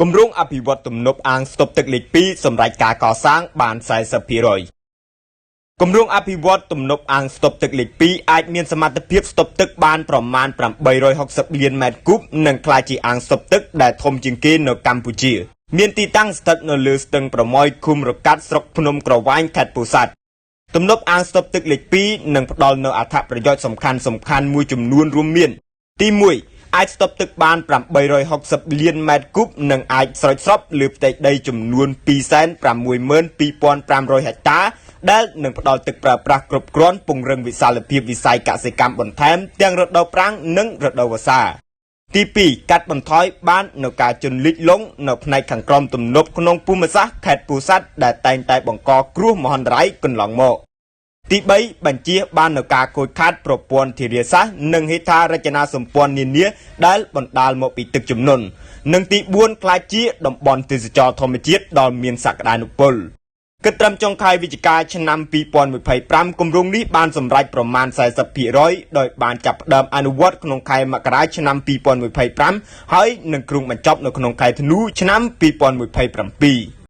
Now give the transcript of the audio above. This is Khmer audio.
គម្រោងអភិវឌ្ឍទំនប់អាងស្តុបទឹកលេខ2សម្រាប់ការកសាងបាន40%គម្រោងអភិវឌ្ឍទំនប់អាងស្តុបទឹកលេខ2អាចមានសមត្ថភាពស្តុបទឹកបានប្រមាណ860លានម៉ែត្រគូបនិងក្លាយជាអាងស្តុបទឹកដែលធំជាងគេនៅកម្ពុជា មានទីតាំងស្ថិតនៅលើស្ទឹងប្រម៉យឃុំរកាត់ស្រុកភ្នំក្រវ៉ាញខេត្តពោធិ៍សាត់ទំនប់អាងស្តុបទឹកលេខ2នឹងផ្ដល់នូវអត្ថប្រយោជន៍សំខាន់សំខាន់មួយចំនួនរួមមាន ទី1អាចស្តុបទឹកបាន860លានម៉ែត្រគូបនិងអាចស្រោចស្រពលើផ្ទៃដីចំនួន262,500ហិកតាដែលនឹងផ្ដល់ទឹកប្រើប្រាស់គ្រប់គ្រាន់ពង្រឹងវិសាលភាពវិស័យកសិកម្មបន្ថែមទាំងរដូវប្រាំងនិងរដូវវស្សា ទី2កាត់បន្ថយបាននៅការជន់លិចលង់នៅផ្នែកខាងក្រោមទំនប់ក្នុងភូមិសាស្ត្រខេត្តពោធិ៍សាត់ដែលតែងតែបង្កគ្រោះមហន្តរាយកន្លងមក ទី3បញ្ជាបាននៅការខូចខាតប្រព័ន្ធធារាសាស្ត្រនិងហេដ្ឋារចនាសម្ព័ន្ធនានាដែលបណ្ដាលមកពីទឹកជំនន់និងទី4ក្លាយជាតំបន់ទេសចរធម្មជាតិដ៏មានសក្តានុពលគិតត្រឹមចុងខែវិច្ឆិកាឆ្នាំ2025គម្រោងនេះបានសម្រេចប្រមាណ40%ដោយបានចាប់ផ្ដើមអនុវត្តក្នុងខែមករាឆ្នាំ2025ហើយនឹងគ្រោងបញ្ចប់នៅក្នុងខែធ្នូឆ្នាំ2027។